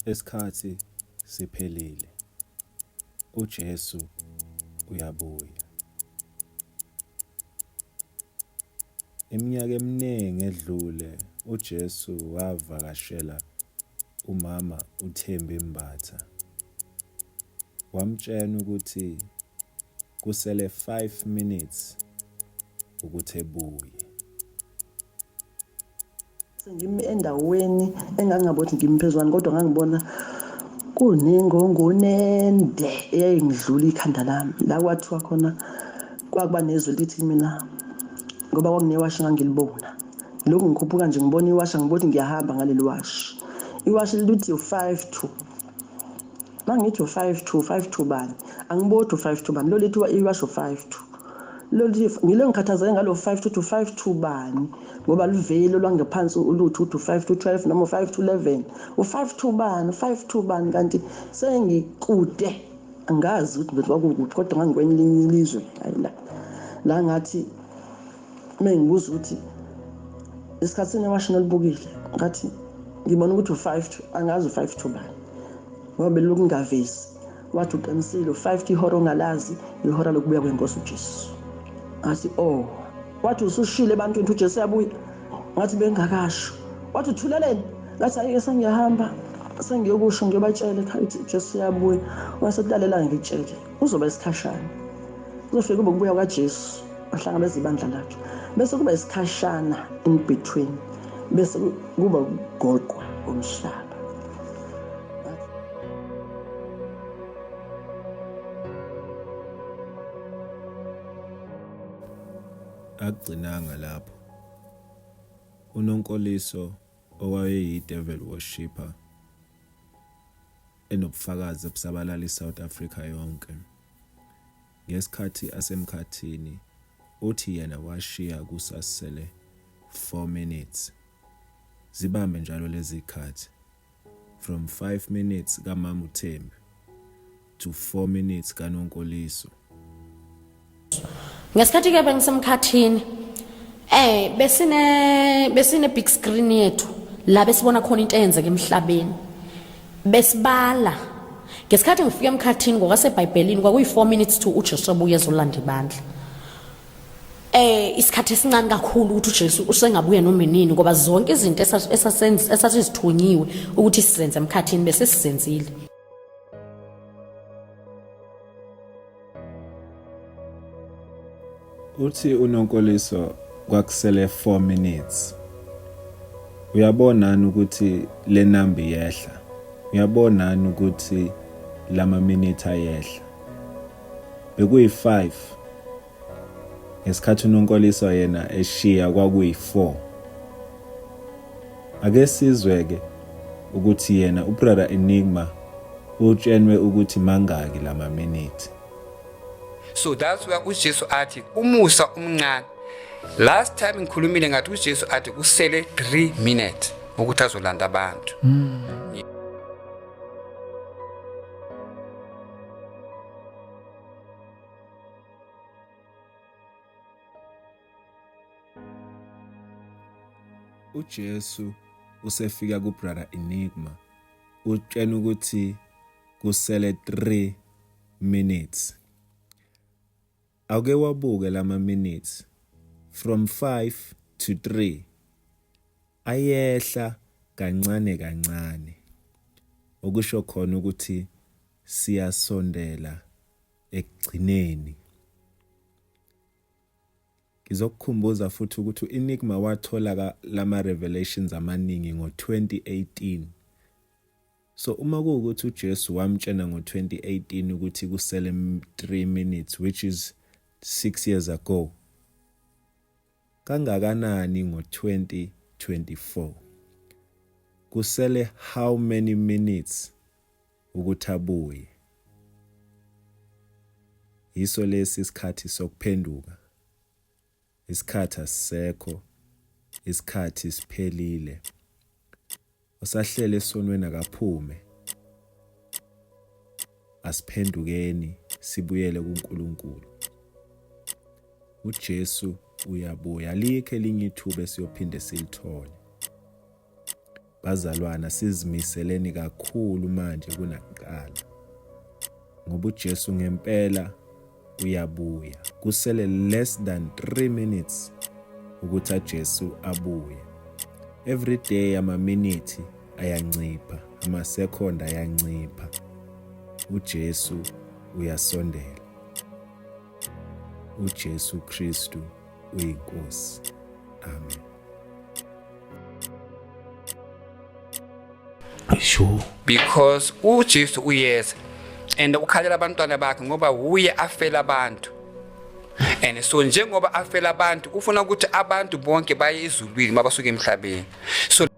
Isikhathi siphelile. UJesu uyabuya. Iminyaka eminingi edlule uJesu wavakashela umama uThembi Mbatha. Wamtshela ukuthi kusele 5 minutes ukuthi ebuye. Sengimi endaweni engangingaboni ukuthi ngimi phezukwane kodwa ngangibona kunengongonende eyayingidlula ikhanda lami la kwathiwa khona kwakuba nezwi lithi mina ngoba kwakunewashi engangilibona lokhu ngikhuphuka nje ngibona iwashi angiboni ukuthi ngiyahamba ngaleli washi iwashi lithi u-five to mangithi u-five to five to bani angiboni ukuthi u-five to bani lo lithi iwashi u-five to lolu ngile ngikhathazeke ngalo 5 to to 5 to bani ngoba luveli olwangephansi ulutho ukuthi u-5 to 12 noma u-5 to 11 u-5 to bani u-5 to bani kanti sengikude angazi ukuthi kwakukuphi kodwa ngangikwenye elinye ilizwe hayi la la ngathi uma ngibuza ukuthi isikhathi senewashini olibukile ngathi ngibona ukuthi u-5 to angazi u-5 to bani ngoba belokhu ngingavezi wathi uqinisile u-five to ihora ongalazi ihora lokubuya kwenkosi ujesu ngathi oh wathi usushile ebantwini ukuthi ujesu uyabuya ngathi bengakasho wathi uthuleleni ngathi ayike sengiyahamba sengiyokusho ngiyobatshela ekhaya ukuthi ujesu uyabuya wasekulalela ngikutshele uzoba isikhashana kuzofika kube ukubuya kwajesu wahlangabeza ibandla lakhe bese kuba isikhashana in between bese kuba ukugoqwa komhlaba Akugcinanga lapho. UNonkoliso owayeyi-devil worshipper enobufakazi obusabalala iSouth Africa yonke ngesikhathi asemkhathini uthi yena washiya kusasele 4 minutes. Zibambe njalo lezi khathi. From 5 minutes kaMama uThembi to 4 minutes kaNonkoliso. Ngesikhathi ke bengisemkhathini eh besine besine big screen yethu la besibona khona into eyenzeka emhlabeni besibala ngesikhathi ngifika emkhathini ngokwasebhayibhelini kwakuyi-4 minutes to ujesu abuye ezolanda ibandla eh isikhathi esincane kakhulu ukuthi uJesu usengabuya noma inini ngoba zonke izinto esasizithunyiwe ukuthi sizenze emkhathini bese sizenzile. Uthi uNonkoliso kwakusele 4 minutes. Uyabonani ukuthi le number iyehla? Uyabonani ukuthi lama minute ayehla? Bekuyi-5 ngesikhathi uNonkoliso yena eshiya kwakuyi-4. Ake sizwe-ke ukuthi yena uBrother Enigma utshenwe ukuthi mangaki lamaminithi. So that's where uJesu athi umusa umncane. Last time ngikhulumile ngathi uJesu athi kusele 3 minutes ukuthi azolanda abantu. UJesu usefika kuBrother Enigma utshena ukuthi kusele 3 minutes. Awuke wabuke lama minutes from 5 to 3 ayehla kancane kancane okusho khona ukuthi siyasondela ekugcineni. Ngizokukhumbuza futhi ukuthi u-Enigma wathola lama revelations amaningi ngo-2018. So uma kuwukuthi uJesu wamtshena ngo-2018 ukuthi kusele 3 minutes which is 6 years ago, kangakanani ngo-2024? Kusele how many minutes ukuthi abuye? Yiso lesi isikhathi sokuphenduka. Isikhathi asisekho, isikhathi siphelile. Osahlele esonweni akaphume. Asiphendukeni sibuyele kuNkulunkulu. UJesu uyabuya, alikho elinye ithuba esiyophinde silithole. Bazalwana sizimiseleni kakhulu manje kunakuqala. Ngoba uJesu ngempela uyabuya. Kusele less than 3 minutes ukuthi aJesu abuye. Every day amaminithi ayancipha, amasekhonda ayancipha. uJesu uyasondela. uJesu Kristu uyiNkosi. Amen. Sure. Because uJesu uyeza and ukhalela abantwana bakhe ngoba wuye afela abantu. And so njengoba afela abantu ufuna ukuthi abantu bonke baye ezulwini mabasuke emhlabeni. So